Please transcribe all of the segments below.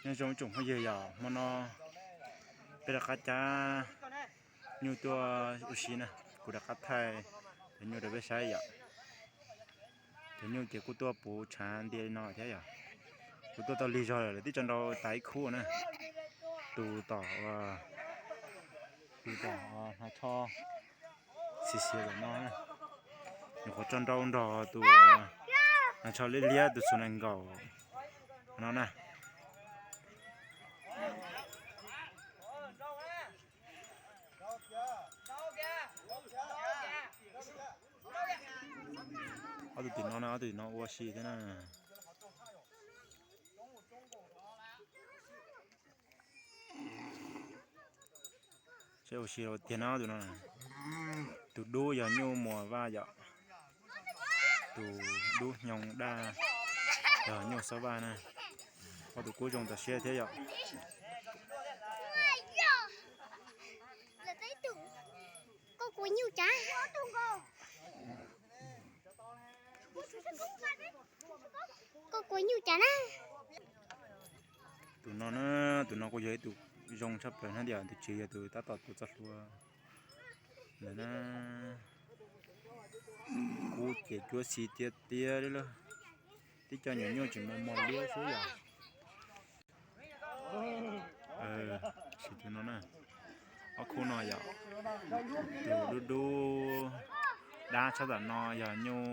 Nyob zoo tsoom phooj ywg yom, hmo no peb rov qab cab nyuj tuaj ua si na, kuv rov qab thaij cov nyuj rau peb saib yom. Cov nyuj ces kuj tuaj puv tshav nti li no thiab yom. Kuj tuaj tau lig zog lawm, lawv twb tso nrau tas ib khub na. Tus tom, tus tom hnav tsho xiav xiav lawm no, nyuam qhuav tso nrau nrog tus hnav tsho liab liab tus xus nees nkaum no na. Ob tug tim no na, ob tug tim no ua si thiab na. Saib ua si tiag no tus no. Tus dub yog nyuj muas vaj yom. Tus dub xyoo daj yog nyuj xob vaj na. Ob tug kub zoo tas siab thiab yom. Koj kuv nyuj cas? Koj kuv nyuj cas na? Tus no na, tus no kuj yog ib tug zoo tshaj plaws na, tias tus tsev yog tus tab tom tus txoj hlua ntawd na. Kub ces cuab xi tiag tiag li lawm. Tib co nyuam nyuj tseem mos mos liab xwb yom. Sim tus no na, ob khub no yom, tus dub dub dab sab tom no yog nyuj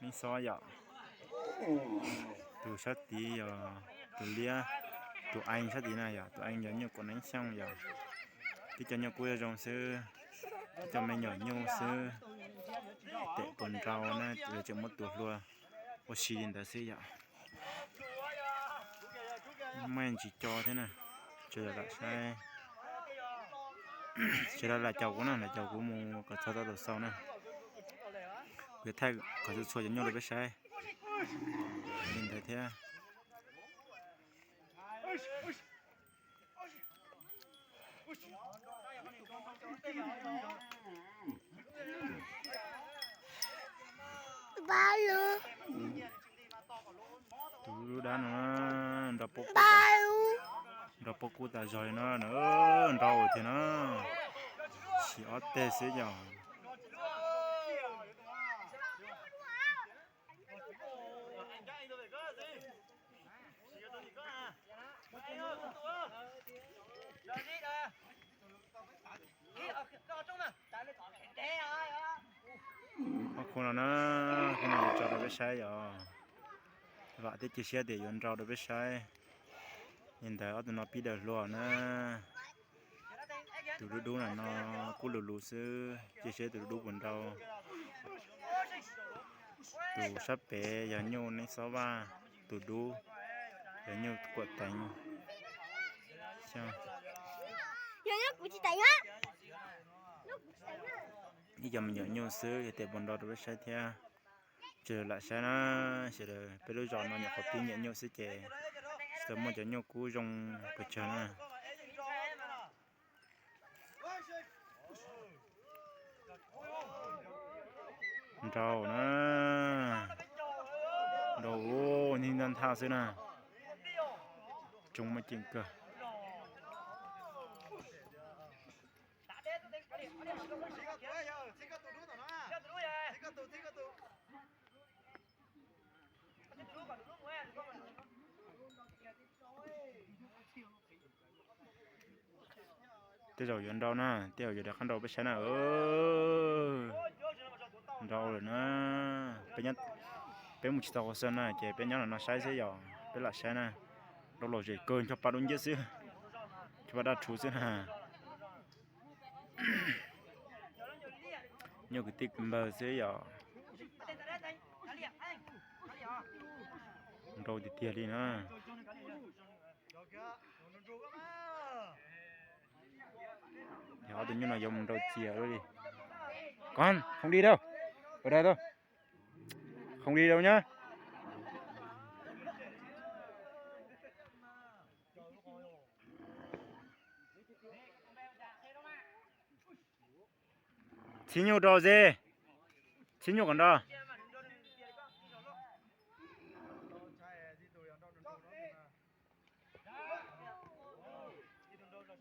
neeb xob yom, tus sab tid yog tus liab, tus ees sab tid na yom, tus ees yog nyuj kuam neeb xyooj yom. Tib co nyuj kub yog zoo xwb, tib co me nyuam nyuj xwb, tes puas nrau na, lawv tseem muab tus hlua ua si li ntawd xwb yom. Muaj ntsis co thiab na, tsis lam saib. Sawv daws lam caum kuv na, lam caum kuv mus kom txog tau tom xaus na. Kuv yuav thaij kom txhua txhua cov nyuj rau peb saib li ntawd thiab. Tus dub dab no nrau pob kub tas zog li no, nrau tiag na, sim ob teg xwb yom. Ob khub no na, khub no yuav tso rau peb saib yom. Vam thiab cia siab tias yuav nrau rau peb saib. Li ntawd ob tug no pib daws hlua na. Tus dub dub na no kub lus lus xwb, cia seb tus dub dub puas nrau. Tus sab pem yog nyuj neeb xob vaj, tus dub yog nyuj kuam teev. Ib co me nyuam nyuj xwb, yog tias puas nrau rau peb saib thiab. Tsis lam saib na, sawv daws peb lub zos no nyuam qhuav pib nyiam nyuj xwb ces tsis tau muaj cov nyuj kub zoo pes tsawg na. Nrau na, nrau ua ntij ntaj nthaj xwb na, tsoo muaj ceem kawg. Tej zaum yuav nrau na, tej zaum yuav rov qab nrau peb saib na. Nrau lawm na, peb mus tsis tau qhov xwb na ces peb nyob no saib xwb yom, peb lam saib na. Nrau lom zem kawg, ncho pa dub nciab xwb, ncho pa daj rhuv xwb na. Nyuj kwv tij kwv npawg xwb yom. Nrau tiag tiag li na. Yog ob tug nyuj no yuav mus nrau txias li. Con không đi đâu. Ở đây thôi. Không đi đâu nhá. Txhib nyuj rau Ze. Txhib nyuj kom nrau.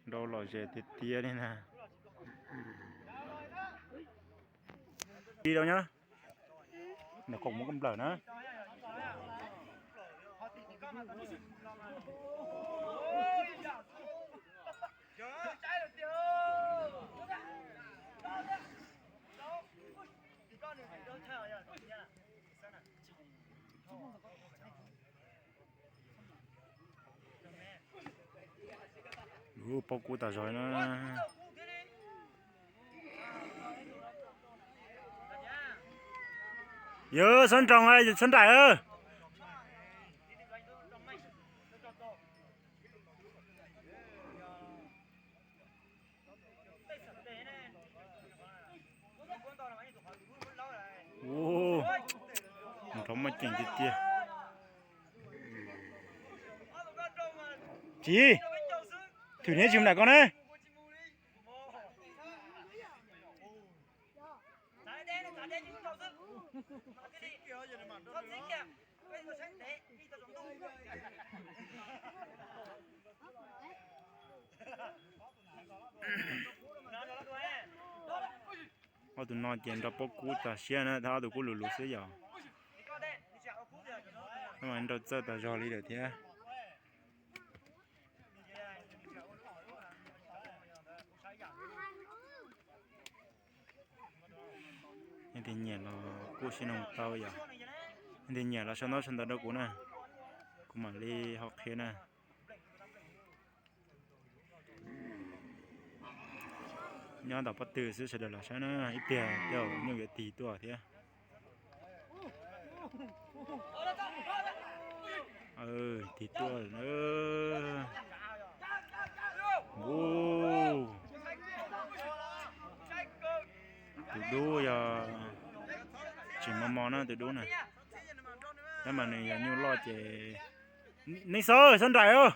Nrau lom zem tiag tiag li na. Ib rau nyob. Nws qom muab koj nplawm na. Ub, pob kub tas zog na. Yog xob nroos, xob nraim. Ub, nrov maj ceem tiag tiag. Tsis, thwm neb tsis mus nram ko na. Ob tug no ces nrau pob kub tas siab na, tab ob tug kub lus lus xwb yom. Nrau txawj tas zog li lawm thiab. Leej twg nyiam los kuj sib nug tau yom. Leej twg nyiam los sau ntaub sau ntawv rau kuv na, kuv mam li ho qhia na. Nyob tom pob tw xwb sawv daws los saib na, ib pliag tej nyuj yuav tig tuaj thiab. Tig tuaj. Tus dub yog tseem mos mos na tus dub na. Tab mas nws yog nyuj loj ces nej xob xob nraim os.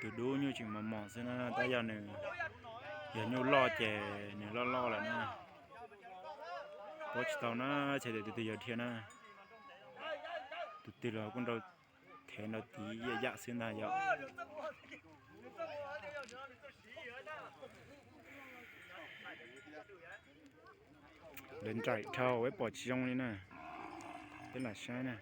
Tus dub nyuj tseem mos mos xwb na, tab yog nws yog nyuj loj ces nws loj loj lawm na. Paub tsis tau na, txhais tias tus twg yog dhia na. Tus twg los kuj nrau thev nrau tiv ib yam xwb ntag yom. Lawv nraim dhau peb pom tsis zoo li na. Peb lam saib na.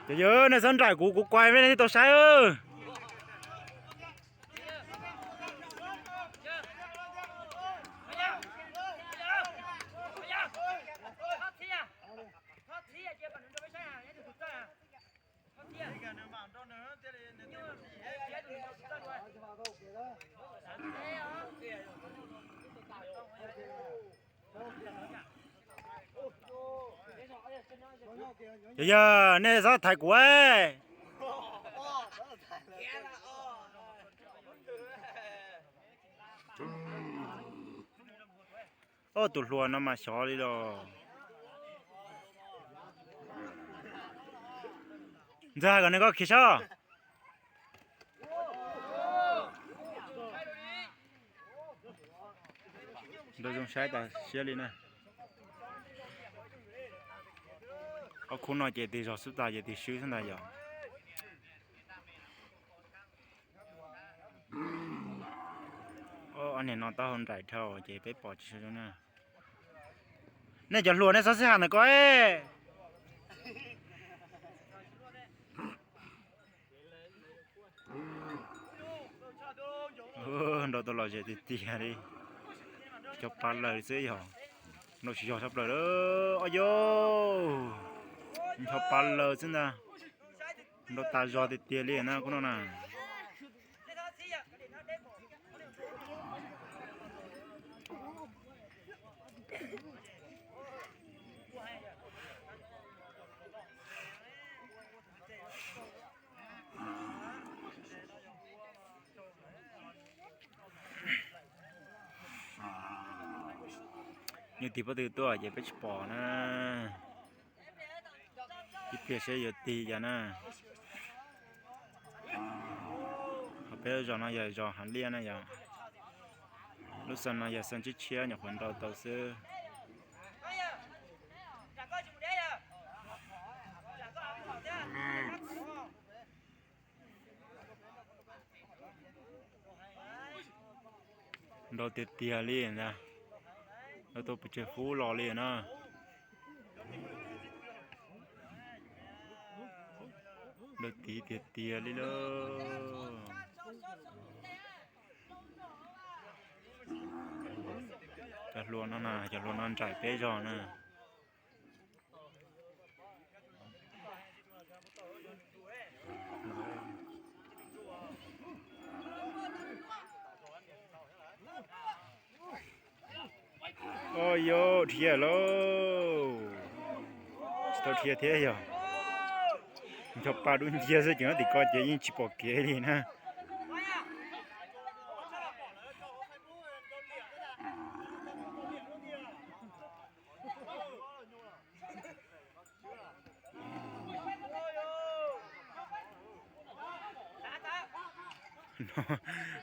Ces yog nej xob nraim kuv, kuv kuav nej thiaj tau saib. Yog, yog nej txhob thaiv kuv. Ob tug hluas no mas xyov li los. Ntxawg hais kom nws koj khiav sab. Nrau zoo saib tas siab li na. Ob khub no ces tig zog xwb tas ces tig swb xwb ntag yom. Ob niag no taub hau nraim dhau ces peb pom tsis zoo na. Nej cov hluas nej txhob sib hais ntawm ko. Nrau tau lom zem tiag tiag li. Ncho pa laws xwb yog. Nrau tsis zog tshaj plaws lawm. Ob yau, ncho pa laws xwb ntag. Nrau tas zog tiag tiag li na khub no na. Yog tig pob tw tuaj ces peb tsis pom na. Ib pliag saib yuav tig cas na. Ho peb zos no yog zos Hav Liaj na yog. Lub xeev no yog xeev tshiab tshiab nyuam qhuav nrau tau xwb. Nrau tiag tiag li ntag. Nrau tau pes tsawg fub los li na. Nrau tiv tiag tiag li lauj. Cov hluas no na, cov hluas no nraim peb zog na. Au yau, dhia lauj. Tsis tau dhia thiab yog. Ncho pa dub nciab xwb ces nyob tim ko ces yeej tsis pom kev li na.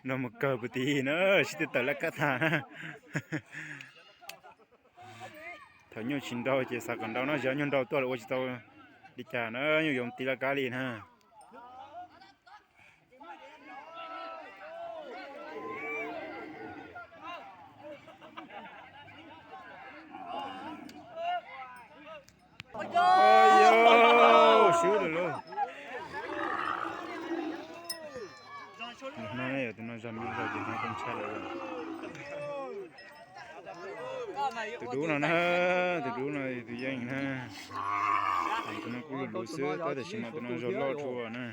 No mus kawg puag tim na, sib tw tawm laj kab tag na. Thaum nyuj tsis nrau ces xav kom nrau no, zaum no nyuj nrau tuaj lawm ua tsis tau li cas na, nyuj yuav mus tiv laj kab li na. Swb lawm lauj. No yog tus no zog me zog ces no tau ntshai lawm. Tus dub no na, tus dub no tus yeej na. Tus no kuj luv luv xwb tab sis mas tus no zog loj dhau na.